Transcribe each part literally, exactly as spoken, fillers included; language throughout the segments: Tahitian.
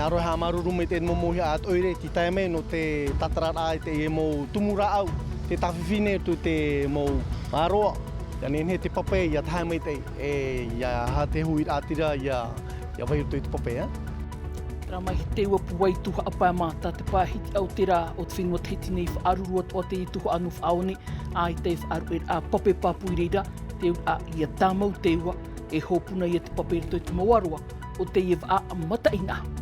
Aroha māuruuru maitaʻi te mau mōhia a te ʻoire, tē tae mai nō te tātararaʻa i teie mau tumu rāʻau, te tāfifi nei atu te mau māroa, ia nehenehe te pape, ia tae maitaʻi, e, ia aha te huiraʻatira, ia, ia vai roto i te pape, ā? Terā mai te ua pūai tuhaʻa pae mā, tā te pāhiti Aotearoa o te fenua Tahiti nei faʻaruru atoʻa teie tuhaʻa nō Faʻaone, ā, i te faʻaruʻeraʻa pape pāpū i reira, te auraʻa ia tāmau te ua, e hopuna ia te pape i roto i te mau aroa o teie vaʻa mataʻeinaʻa.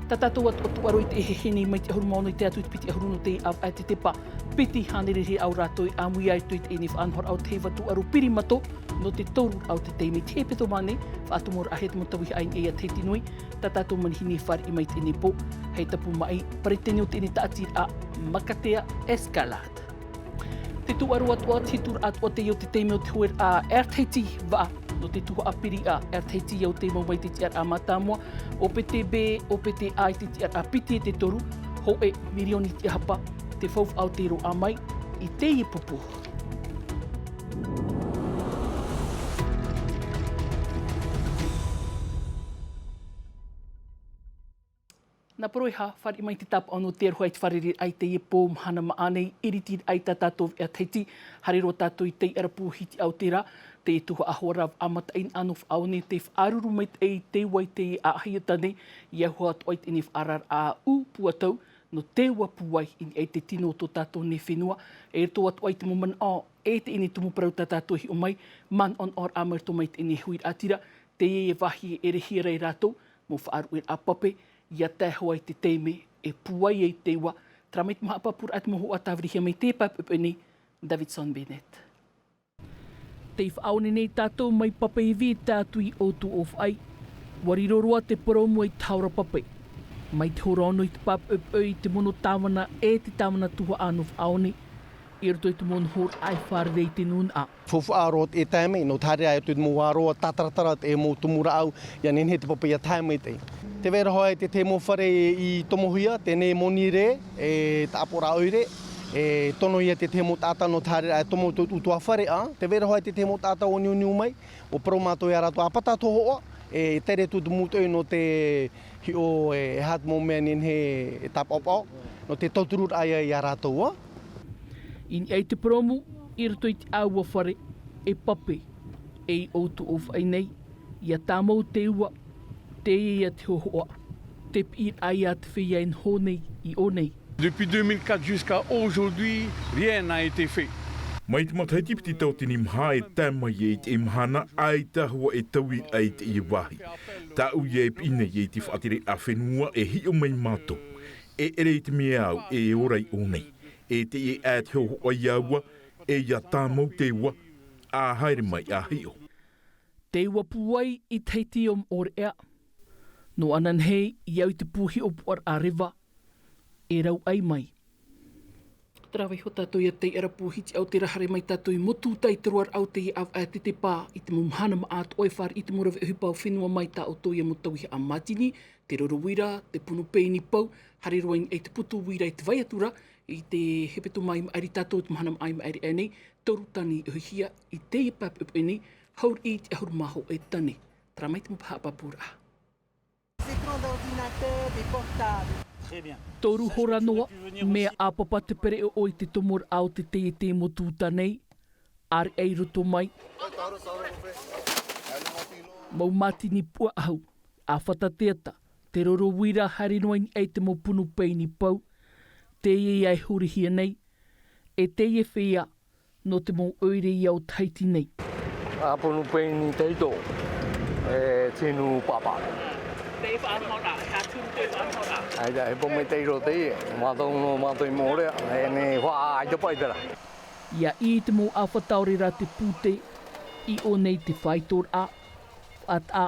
Tā tātou atoʻa tūʻaro i te heheni mai te ʻahuru mā ono i te atu i te piti ʻahuru nō te ʻāvaʻe tetepa. Piti hānere rahi ā rātou e ʻāmui ai i teie faʻanahoraʻa o te heiva tūʻaro pirimato nō te toru raʻau o te taime i te hepetoma nei, faʻatumu rahi te mau tauihaʻa i niʻa i a Tahiti Nui, tā tātou manihini e fāriʻi mai i teie nei pō, hei tapu maʻi, peretiteni o teie tāʻatiraʻa, Makatea Escalade. Te tūʻaro atoʻa, te hituraʻa atoʻa teie o te taime o te hoeraʻa Air Tahiti vaʻa, nō te tuhaʻa piri a Air Tahiti, ʻia ʻō te mau mai te tiʻaraʻa mātāmua, O P T B, O P T A i te tiʻaraʻa piti e te toru, hōʻē mirioni tiʻahapa, te faufaʻa o te roaʻa mai i teie pupu. Nā Poroeha, fāriʻi mai te tāpaʻo nō te aroha i te fārereiraʻa i teie pō mahana māʻa nei, ʻiritiraʻa i tā tātou veʻa Tahiti, haere roa tātou i teie arapū Hiti Aotearoa, teie tuhaʻa hoʻi rā vaʻa mataʻeinaʻa nō Faʻaone, tē faʻaruru maitaʻi te ua i teie ʻāʻahi ata nei, ʻia hua atoʻa i teie faʻaararaʻa ʻū puatau, nō te ua pūai i niʻa i te tino o tō tātou nei fenua, e roto atoʻa i te mau manaʻo, e teie tumu parau tā tātou e hiʻo mai, manaʻonaʻoraʻa mai roto mai teie huiraʻatira, teie vāhi e ʻerehia ra e rātou, mau faʻaruʻeraʻa pape, ʻia tae hoʻi i te taime e pūai ai te ua, terā mai te mau haʻapāpūraʻa te mau hōhoʻa tāvirihia mai i te pae poʻipoʻi nei, Davidson Bennett. Tei Faʻaone nei tātou mai Papeivi e tae atu i Ōtūʻōfaʻi. ʻUa riro roa te purōmu ei tahora pape. Mai te hora ono i te pae poʻipoʻi i te mono tāvana e te tāvana tuhaʻa nō Faʻaone. I roto i te mau nohoraʻa e fārerei i te nūnaʻa. Faufaʻa roa e tae mai, nō te haere atu i te mau aroa tātaratara, te mau tumu rāʻau, ʻia nehenehe te pape ʻia tae maitaʻi. Tē vai ra hoʻi te tahi mau fare i tomohia, teie nei moni rē, e tāʻapoʻoraʻa ʻoire, e tonohia te tahi mau taʻata nō te haere e tomo i tō ʻoutou fare, ā, tē vai ra hoʻi te tahi mau taʻata ʻua niuniu mai, ʻua parau mātou ia rātou ʻa pata atu hoʻi, e tere atu te mūtoʻi nō te hiʻo e, e aha te mau mea nehenehe e tāpaʻopaʻo, nō te tautururaʻa ia, ia rātou, ā. I niʻa i te purōmu, i roto i te ʻāua fare, e pape, e i Ōtūʻōfaʻi nei, ʻia tāmau te ua, teie ia te hōhoʻa, te piʻiraʻa ia te feiā e noho nei i ʻō nei. Depuis deux mille quatre jusqu'à aujourd'hui, rien n'a été fait. Mai te matahiti piti tauatini maha e tae mai i teie mahana, ʻaita hoʻi e taui ai teie vāhi. Tāʻu ia e piʻi nei i te faʻatereraʻa fenua e hiʻo mai mātou. E ʻere i te mea au e ora i ʻō nei. E teie ā te hōhoʻa ia ua, e ʻia tāmau te ua, ʻa haere mai ʻa hiʻo. Te ua pūai i Tahiti ʻo Moʻorea. Nō ananahi, i au i te pū hiʻopoʻaraʻa reva, e rauʻai mai. Terā vaiho tātou ia teie arapū Hiti Aotearoa, haere mai tātou i Motuta i te roaraʻa o teie ʻāvaʻe tetepa i te mau mahana māʻa atoʻa e fāriʻi i te mau rave ʻohipa o fenua mai tā ʻoutou ia mau tauihaʻa mātini, te roro uira, te punu peini pau, haere roa i niʻa i te putu uira i te vai atu ra, i te hepetoma i maʻiri tātou, te mahana māʻa i maʻiri aʻe nei, toru tane i ʻohihia i teie pae poʻipoʻi nei, hauriʻi i te ʻahuru mā hōʻē tane. Terā mai te mau haʻapāpūraʻa. Toru hora noa, mea ʻāpapa te pereʻoʻo i te tomoraʻa o te taiete Motuta nei, ʻāreʻa i roto mai. Mau mātini puaʻahu, ʻāfata teata, te roro uira haere noa i niʻa i te mau punu peini pau, teie ia e hurihia nei, e teie feiā, nō te mau ʻoire ia o Tahiti nei. ʻA punu peini tahito, e tinu papa. Te faʻanahoraʻa, e aha tonu te faʻanahoraʻa? ʻAita, e pō mai te iro teie, mātou nō mātou i Moʻorea, e nei faʻa, ʻaita paʻi terā. Ia ʻī i te mau ʻāfata ʻaore rā te pūtē, i ʻō nei te faitoraʻa, faʻataʻa,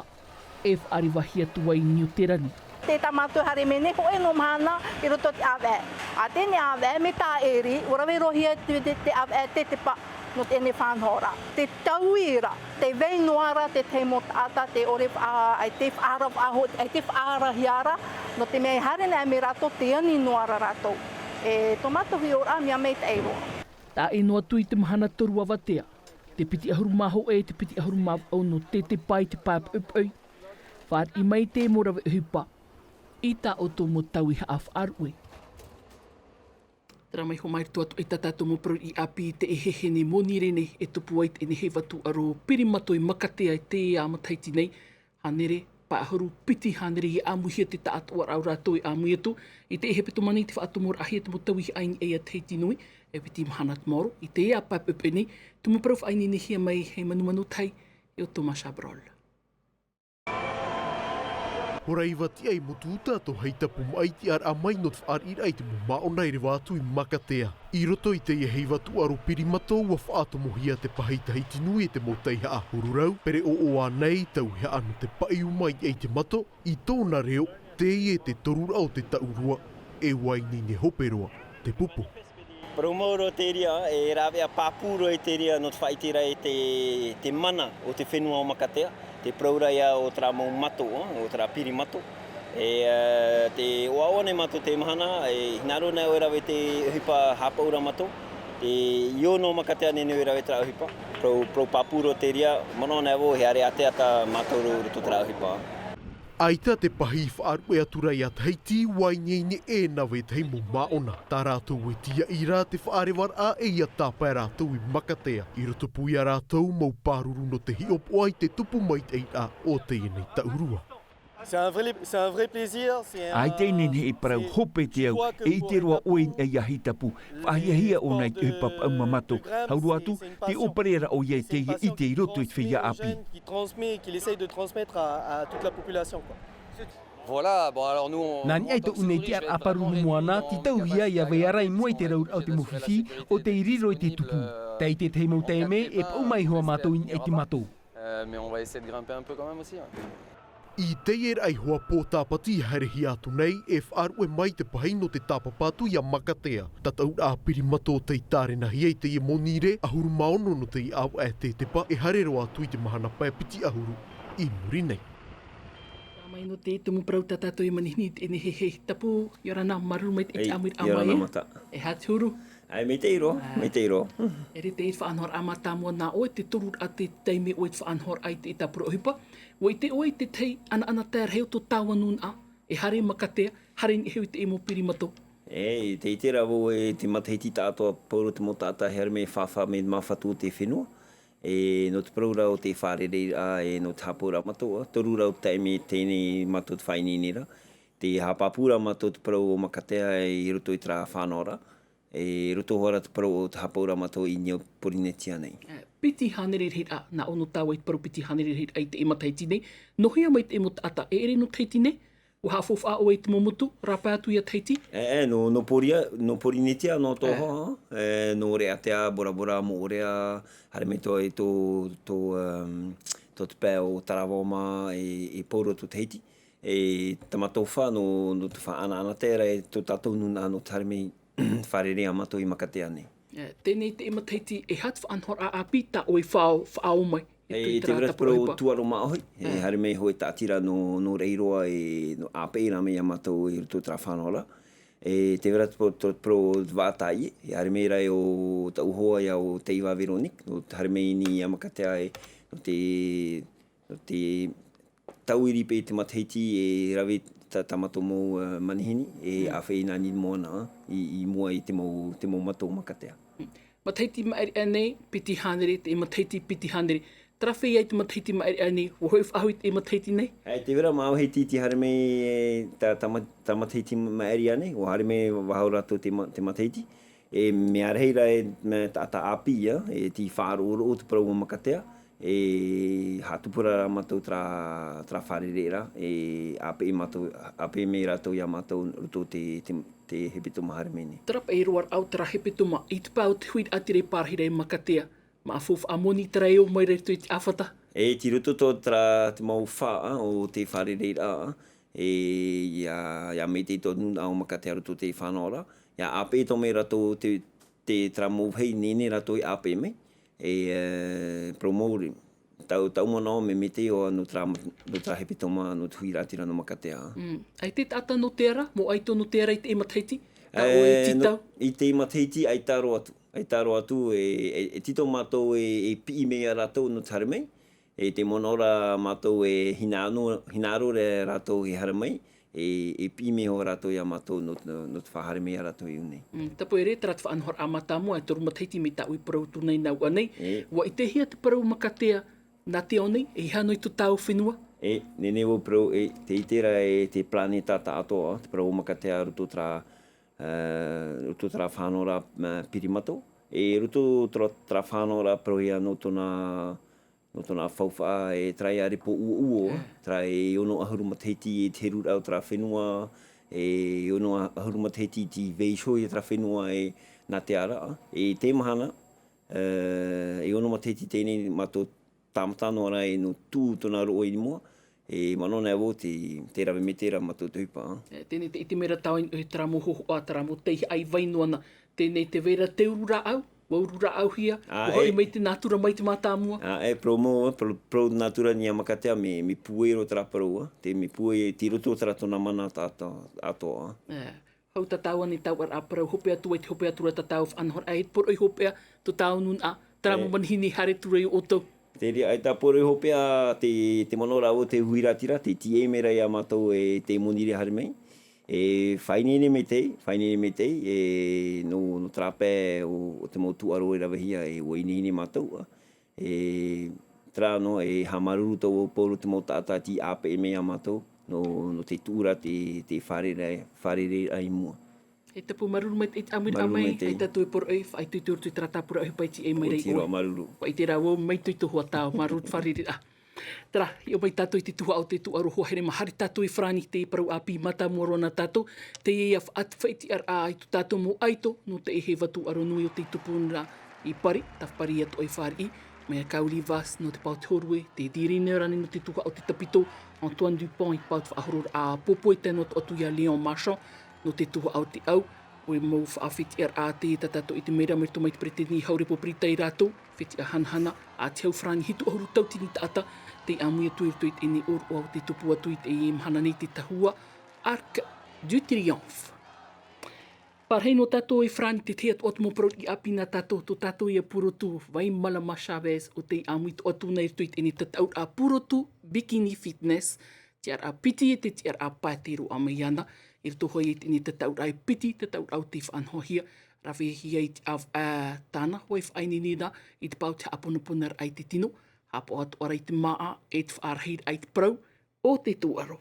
e faʻarevahia atu ai i Niu Tirani. Tē tā mātou haere mai nei hōʻē noa mahana i roto i te ʻāvaʻe. ʻA teie nei ʻāvaʻe, mea tāʻiri, ʻua rave roa hia te, te, te ʻāvaʻe tetepa nō teie nei faʻanahoraʻa. Te taui ra, tē vai noa ra te tahi mau taʻata, tē ʻore faʻa-, ʻaita e faʻaara faʻahou, ʻaita e faʻaarahia ra, nō te mea e haere nei mai rātou, tē ani noa ra rātou. E tō mātou hiʻoraʻa, mea maitaʻi roa. Tae noa atu i te mahana toru avatea, te piti ʻahuru mā hōʻē, te piti ʻahuru mā vaʻu nō tetepa i te pae poʻipoʻi. Fāriʻi mai te mau rave ʻohipa. I tā ʻoutou mau tauihaʻa faʻaruʻe. Tērā mai hoʻi mai roto atu i tā tātou mau parau i ʻāpī i te ʻeheʻehe nei monirē nei e tupu ai teie nei heiva tūʻaro pirimato i Makatea i teie matahiti nei. Hānere, pae ʻahuru piti hānere ia ʻāmuihia te taʻatoʻaraʻa o rātou e ʻāmui atu i teie hepetoma nei te faʻatomoraʻahia te mau tauihaʻa i niʻa ia Tahiti Nui, e piti mahana te maoro, i teie pae pepe nei, tumu parau faʻaineinehia mai hei manumanu tahi, e ʻo Thomas Chabrol. Hora iva tiʻa i Motuʻuta tō Haitapu maʻi tiʻaraʻa mai nō te faʻariʻiraʻa i te mau māʻona e reva atu i Makatea. I roto i teie heiva tūʻaro pirimato ua faʻatomohia te pahi Tahiti Nui e te mau tauihaʻa huru rau, pereʻoʻo ānei tauihaʻa nō te paʻi uma i te mato, i tōna reo, teie te toruraʻa o te taʻurua, e ua ineine hope roa te pupu. Parau mau roa te reira, e rāveʻa pāpū roa i te reira nō te faʻaʻiteraʻa i te, te mana o te fenua o Makatea, te parau ra ia o terā mau mato, o terā pirimato. E, e, te ʻoaʻoa nei mātou te mahana, e hinaʻaro nei ʻoe e rave te ʻohipa haʻapaʻo ra mātou, te io nō Makatea nei nei ʻoe e rave terā ʻohipa. Parau, parau pāpū roa te reira, manaʻo nei vau, e haere ʻāteata mātou i roto terā ʻohipa. ʻAita te pahi i faʻaruʻe atu ra ia Tahiti, ua ineine ʻē na vetahi mau māʻona. Tā rātou e tīaʻi ra te faʻarevaraʻa e ia tāpae rātou i Makatea. I rotopū ia rātou mau pāruru nō te hiʻopoʻa i te tupu maitaʻiraʻa o teie nei taʻurua. C'est un vrai, c'est un vrai plaisir, c'est un, ʻAita e nehenehe e parau c'est, hope te au, e ʻite roa ʻoe i niʻa ia Haitapu, faʻahiahia ʻōna i te ʻohipa paʻuma mato, hau roa atu, te ʻōpere ra ʻoia i teie ʻite i roto i te feiā ʻāpī. Jeune qui transmet, qui essaye de transmettre à, à toute la population, quoi. Voilà, bon, alors nous, on, Nā niʻa i tōʻu nei tiʻaraʻa pāruru moana, tītauhia ia vai ra i mua i te rauraʻa o te mau fifi, ʻo tei riro i te tupu. Tei te tahi mau taime, e paʻuma iho ā mātou i niʻa i te mato. Euh, mais on va essayer de grimper un peu quand même aussi, ouais. I teie ra iho ā pō tāpati i haerehia atu nei, e faʻaruʻe mai te pahi nō te tāpapa atu ia Makatea. Tataʻuraʻa pirimato tei tārenahia i teie monirē, ʻahuru mā ono nō teie ʻāvaʻe tētepa, e haere roa atu i te mahana pae piti ʻahuru i muri nei. Mai nō te tumu parau tā tātou e manihini i teie nei heheu tapu, ʻia ora na, māuruuru maitaʻi i te ʻāmuiraʻa mai. E aha te huru? ʻAe, maitaʻi roa, maitaʻi roa. E riro te faʻanahoraʻa mātāmua nā ʻoe, te toruraʻa te taime ʻoe i faʻanahoraʻa i te tāpura ʻohipa. ʻUa ʻite ʻoe i te tahi ʻanaʻanatae rahi o tō tāua nūnaʻa, e haere i Makatea, haere i niʻa iho i te mau pirimato. E, tē ʻite ra vau e te matahiti taʻatoʻa pauroa te mau taʻata e haere mai e fāfā mai te māfatu o te fenua. E, nō te parau ra o te fārereiraʻa, e, nō te haʻapaʻoraʻa mātou, toru rau taime teie nei mātou te faʻaineine ra. Te haʻapāpū ra mātou te parau o Makatea i roto i terā fānaʻoraʻa. E roto hoʻi ra te parau o te haʻapaʻoraʻa mātou i Neo Porinetia nei. E, piti hānere rahiraʻa, nā ʻō nō tāua i te parau piti hānere rahiraʻa i teie matahiti nei. Nō hea mai te mau taʻata, e ʻere nō Tahiti nei? ʻUa haʻafaufaʻa ʻoe i te mau motu, rāpae atu ia Tahiti? E, e, nō, nō Poria-, nō Porinetia, nō Tohoa, e, nō Reatea, Bora Bora, Moʻorea, haere mai tō, tō, tō, um, tō te pae o Taravoma, e, e pauroa tō Tahiti. E tā mātou fā, nō, nō te faʻanaʻanatae ra e tō tātou nūnaʻa nō te haere mai fārerei ā mātou i Makatea nei. E, teie nei te matahiti, e aha te faʻanahoraʻa ʻāpī tā ʻoe i faʻaō, faʻaō mai? E, tē vai ra te parau tūʻaro māʻohi, e, haere mai hōʻē tāʻatiraʻa nō, nō Raʻiroa, e, nō ʻāpeʻe ra mai iā mātou i roto i terā fānaʻoraʻa. E, tē vai ra te parau, te parau vaʻa tāʻie, e haere mai ra ʻo tāʻu hoa ia ʻo Teiva Véronique, nō te haere mai nei iā Makatea, e, nō te, nō te tauiri paʻi i te matahiti e rave tā, tā mātou mau, e, manihini, e ʻāfaʻi i nā niʻa i te moana, i, i mua i te mau, te mau mato o Makatea. Matahiti maʻiri aʻe nei, piti hānere, te matahiti piti hānere. Terā feiā i te matahiti maʻiri aʻe nei, ʻua hoʻi faʻahou i te matahiti nei? E, tē vai ra māʻohi tītī haere mai, e, tā, tā ma-, tā matahiti maʻiri aʻe nei, ʻua haere mai faʻahou rātou te ma-, te matahiti. E mea rahi ra e, mea taʻata ʻāpī ia, e tei faʻaroʻo te parau o Makatea, e haʻatupu ra mātou terā, terā fārereiraʻa, e ʻāpeʻe mātou, ʻāpeʻe mai rātou iā mātou roto te, te, te hepetoma haere mai nei. Terā paʻi roaraʻa o terā hepetoma, i te pae o te huiraʻatira i pārahi ra i Makatea, mea faufaʻa moni terā e ō mai ra i roto i te ʻāfata? E tei roto tō terā te mau fā o te fārereiraʻa, e, ʻia, ʻia maitaʻi tō nūnaʻa o Makatea roto i te fānaʻoraʻa, ʻia ʻāpeʻe atoʻa mai rātou te, te terā mau vāhi ineine rātou e ʻāpeʻe mai, e, e, parau mau ra, tau, tau manaʻo mea maitaʻi ʻoe nō terā, nō terā hepetoma, nō te huiraʻatira nō Makatea. Mm. ʻAita e taʻata nō te ara, mau ʻaito nō te ara i teie matahiti? Ka ʻoe e, e, nō, tītau? I teie matahiti, ʻaita roa atu. ʻAita roa atu, e, e, e tītau mātou e, e piʻi mai iā rātou nō te haere mai. E tē manaʻo ra mātou e hinaʻaro, hinaʻaro ra rātou e haere mai, e, e piʻi mai hoʻi rātou iā mātou nō, nō, nō te faʻahaere mai iā rātou i ʻō nei. Mm, tāpō e rē, terā te faʻanahoraʻa mātāmua, e toru matahiti mai tāʻu e parau atu nei nā ʻua nei. E. ʻUa ʻitehia te parau makatea nā te ao nei, e aha noa i tō tāua fenua? E, nehenehe vau parau, e, tē ʻite ra e te planeta taʻatoʻa, te parau makatea roto terā, e, roto terā faʻanahoraʻa, e, pirimato. E roto terā, terā faʻanahoraʻa parauhia nō tōna, nō tōna faufaʻa e terā ia repo ʻuoʻuo, terā e ono ʻahuru matahiti e te heruraʻa o terā fenua, e ono ʻahuru matahiti te vaiiho ia terā fenua e nā te ara. E te mahana, e, e ono matahiti teie nei mātou tāmata noa ra e nō tū tōna roʻo i mua, e manaʻo nei vau te, te rave mai terā mātou te ʻohipa. E, teie te ʻite mai ra tāua i terā mau hōhoʻa, terā mau teiaha i vai noa na, teie te vai ra te uru rāʻau, ʻua uru rāʻauhia, ʻua hoʻi mai te nātura mai te mātāmua. A, e, parau mau, parau, parau nātura nei a makatea, mea, mea pūai roa terā parau, a, te, mea pūai, tei roto terā tōna mana taʻatoʻa, atoʻa. E. Hau tā tāua nei taua ra parau, hopeʻa atu ai te hopeʻa atu ra tā tāua faʻanahoraʻa, e te poroʻi hopeʻa, tō tāua nūnaʻa, terā mau manihini haere atu ra iā ʻoutou. Te reira, e tā poroʻi hopeʻa, te, te manaʻo ra vau te huiraʻatira, te tīaʻi mai ra iā mātou e te monirē haere mai. E faʻaineine maitaʻi, faʻaineine maitaʻi, e nō, nō terā pae o, o te mau tūʻaro e ravehia, e ʻua inehine mātou, a. E, terā noa, e haʻamāuruuru atu vau pauroa te mau taʻata tei ʻāpeʻe mai iā mātou, nō, nō te tuʻu ra te, te fārereiraʻa, fārereiraʻa i mua. E tapu, māuruuru maitaʻi te ʻāmuiraʻa mai, e tātou e poroʻi, faʻaitoito roto i terā tāpura ʻohipa e tīaʻi mai ra iā ʻoe. Māuruuru. Faʻaʻite rā vau, mai te itoito hoʻi tāua, māuruuru te fārereiraʻa. Terā, hiʻo mai tātou i te tuhaʻa o te tūʻaro hoa here, mā haere tātou i Farāni, te parau ʻāpī mātāmua roa nā tātou, teie ia faʻatiʻaraʻa i tō tātou mau ʻaito, nō te ʻehe vā tūʻaro nui o tei tupu ra i Pari, tāpiri atoʻa i fāriʻi, mai iā Kauri Vaz nō te pae o te hōrue, te Diri Nerani nō te tuhaʻa o te tapito, Antoine Dupont i te pae o te faʻahoro ra ʻāpōpō, e tae noa atu iā Léon Marchand nō te tuhaʻa o te ʻau, ʻo e mau faʻafetiʻaraʻa teie tā tātou e ʻite mai ra, mai roto mai te peretiteni Hau Repo Piritai rātou, fetiʻa hanahana, a te Hau Farāni hitu ʻahuru tauatini taʻata, tei ʻāmui atu i roto i teie nei ʻōroʻa ʻo tei tupu atu i teie mahana nei te tahua, Arc du Triomphe. Pārahi noa tātou i Farāni, te tahi atu o te mau parau ʻāpī nā tātou, tō tātou ia purotu, Vaimalama Chavez, ʻo tei ʻāmui atoʻa na i roto i teie nei tataʻuraʻa purotu, Bikini Fitness, tiʻaraʻa piti e te tiʻaraʻa pae tei roaʻa mai iāna, i roto hoʻi i teie nei tataʻuraʻa e piti, tataʻuraʻa ʻo tei faʻanahohia, ravehia i te ʻāvaʻe tāna, ʻua faʻaineine na i te pae o te haʻaponoponaraʻa i te tino, haʻapaʻo atoʻa ra i te māʻa, e te faʻarahiraʻa i te parau o te tūʻaro.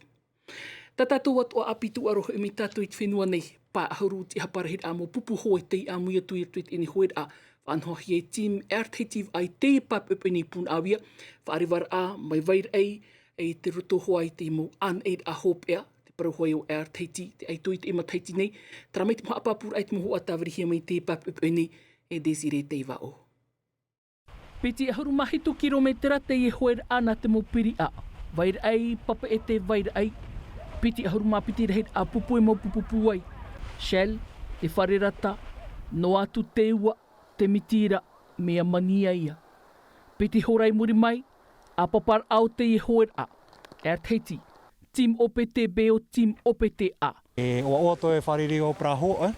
Tā tātou atoʻa ʻāpī tūʻaro hoʻi mai tātou i te fenua nei, pae ʻahuru tiʻa parahiraʻa mau pupu hoe tei ʻāmui atu i roto i teie nei hoeraʻa, faʻanahohia e Team Air Tahiti i teie pae poʻipoʻi nei i Punaʻauia, faʻarevaraʻa mai Vairaʻai, e te roto hoʻi i te mau ʻānaʻiraʻa hopeʻa, te parau hoʻi o Air Tahiti, te ʻaito i teie matahiti nei, terā mai te mau haʻapāpūraʻa i te mau hōhoʻa tāvirihia mai i teie pae poʻipoʻi nei, e Désiré Teivaʻo. Piti ʻahuru mā hitu kirometera teie hoeraʻa nā te mau piriʻa. Vairaʻai, Papeʻete Vairaʻai. Piti ʻahuru mā piti rahiraʻa pupu e mau pupu pūai. Shell, te fare rata, noa atu te ua, te mitira, mea mania ia. Piti hora i muri mai, ʻāpaparaʻa o teie hoeraʻa, Air Tahiti, Team O P T B ʻo Team O P T A. E ʻoaʻoa atoʻa e fārerei o Praho, e.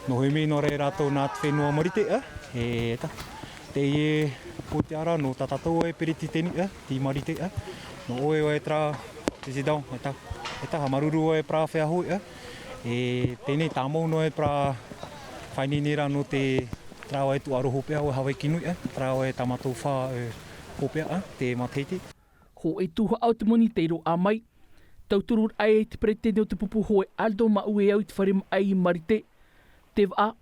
Nō Hemi nō reira rātou nā te fenua Marite, e. E ta, teie pūtea ra nō tā tātou e peretiteni, e, Team Marite, e. Nō ʻoe e terā, Président, e ta, e ta, haʻamāuruuru e terā feaho, e. E teie nei tāmau noa e terā faʻaineineraʻa nō te, terā e tūʻaro hopeʻa ʻo Hawaiki nui, e. Terā e tā mātou fā, e, hopeʻa, e, te matahiti. Hōʻē tuhaʻa o te moni tei roaʻa mai, tauturu ai te peretiteni o te pupu hoe Aldo Maʻueau i te fare maʻi i Marite. Te vaʻa,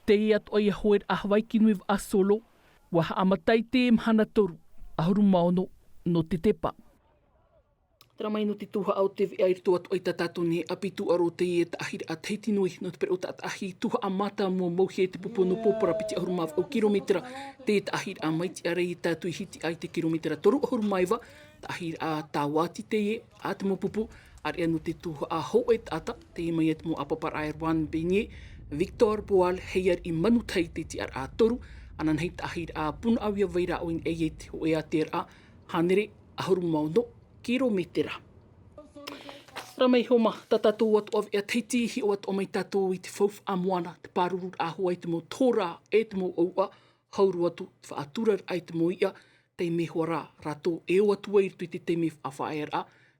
teie atoʻa ia hoeraʻa Hawaiki nui vaʻa solo, ʻua haʻamata i te mahana toru, ʻahuru mā ono, nō te tepa. Terā mai nō te tuhaʻa o te veʻa i roto atoʻa i tā tātou nei ʻāpī tūʻaro teie taʻahiraʻa Tahiti Nui, nō te pereʻoʻo taʻataʻahi tuhaʻa mātāmua mauhia e te pupu nō Pōpora piti ʻahuru mā vaʻu kirometera, teie taʻahiraʻa mai te ʻārai e tae atu i Hitiʻa i te kirometera toru ʻahuru mā iva, taʻahiraʻa tāvāti teie, a te mau pupu, ʻāreʻa nō te tuhaʻa hōʻē taʻata, teie mai ia te mau ʻāpaparaʻa e Juan Beignet, Victor Boal, Heiar i Manutahi te tiʻaraʻa toru, ananahi taʻahiraʻa Punaʻauia Vairaʻa i niʻa i te hōʻē ātearaʻa, hānere ʻahuru mā ono kirometera. Terā mai iho mā, tā tātou atoʻa veʻa Tahiti, hiʻo atoʻa mai tātou i te faufaʻa moana, te pārururaʻa hoʻi i te mau tōrā, e te mau ʻauʻa, hau roa atu, te faʻaturaraʻa i te mau iʻa, tei mea hoʻi rā, rātou e ō atu ai i roto i te taime faʻaearaʻa,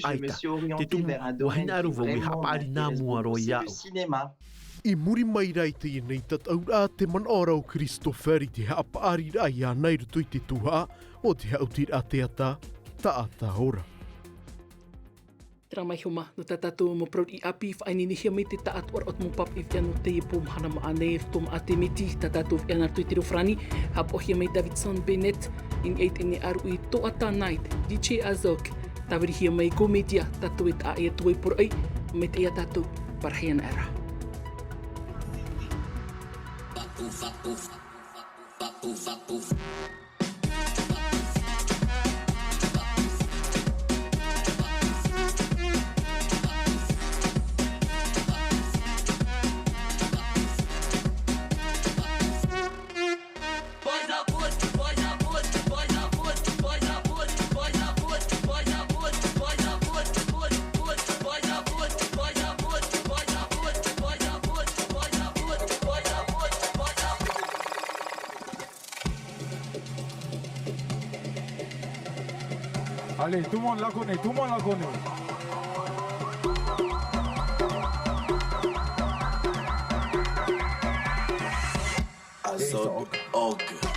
ʻaita. Te tumu, ʻua hinaʻaro vau e haʻapaʻari nā mua roa iāʻu. I muri mai rā i teie nei tataʻuraʻa, te manaʻo ra ʻo Christopher i te haʻapaʻariraʻa iāna i roto i te tuhaʻa o te haʻutiraʻa teata Taʻata Ora. Terā mai iho mā, nō tā tātou mau parau ʻāpī, faʻaineinehia mai te taʻatoʻaraʻa o te mau pāpaʻi veʻa nō teie pō mahana maʻa nei, roto maʻa te miti, tā tātou veʻa nā roto i te reo farāni, haʻapaʻohia mai Davidson Bennett, i niʻa i teie nei ʻāruʻi Toata Night, D J Azok, tāvirihia mai Go Media, tātou e taʻa ʻē atu ai poroʻi, mai teie tātou, parahia ana ra. Allez, tout le monde la connaît, tout le monde la connaît. Azog Og.